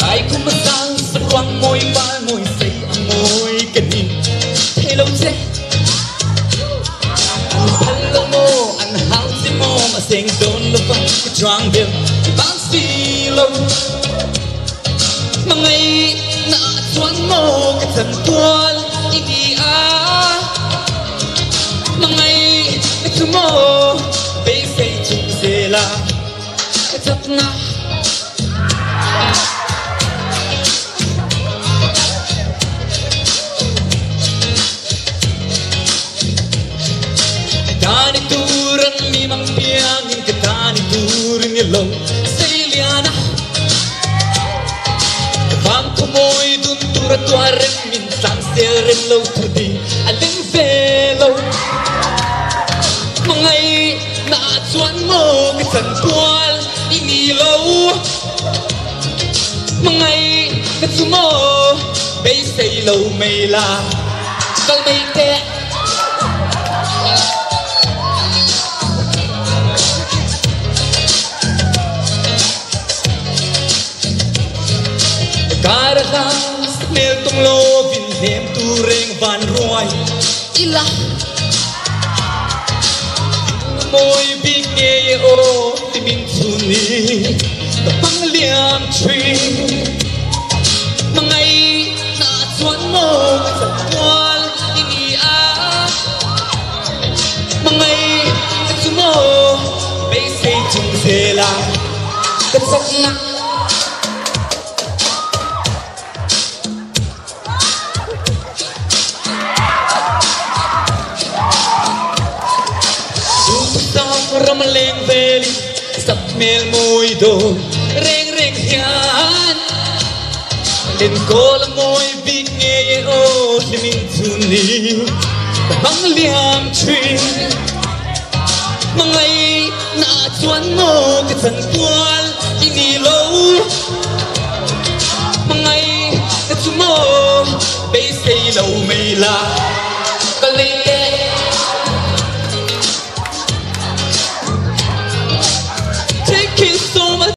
Lai khum a sang saruang mawi val mawi sei a mawi ka ni thei lo che. An phal lo maw an hau che maw ma seng dawn lo vang ka chuang vel i bang si lo. Hmangaih na ah chuan maw ka chan kual i ti a. Hmangaih na chu maw beisei chung zel a ka chakna. Dan i tur an mi mang piangin ka tan i tur in i lo seilian a. Ka vang khumawi dun tur a tuah rem min tlang sel rem lo thu ding a ling ve lo. Hmangaih na ah chuan maw ka chan kual i ni lo. Hmangaih na chu maw beisei lo mai la kal mai teh. Kar a hlang hmel tung lovin hnemtu reng van ruai ila. Mawi bik ngei e aw ti min chhun ni ka hmang liam thin. Hmangaih na chuan maw ka chan kual i ni a. Hmangaih na chu maw beisei chung zel a ka chakna. Duhthusam ram leng velin sak hmel mawi dawn reng reng hian Lenkawl a mawi bik ngei e aw hlimin chhun ni ka hmang liam thin. Hmangaih na ah chuan maw ka chan kual i ni lo. Hmangaih na chu maw beisei lo mai la.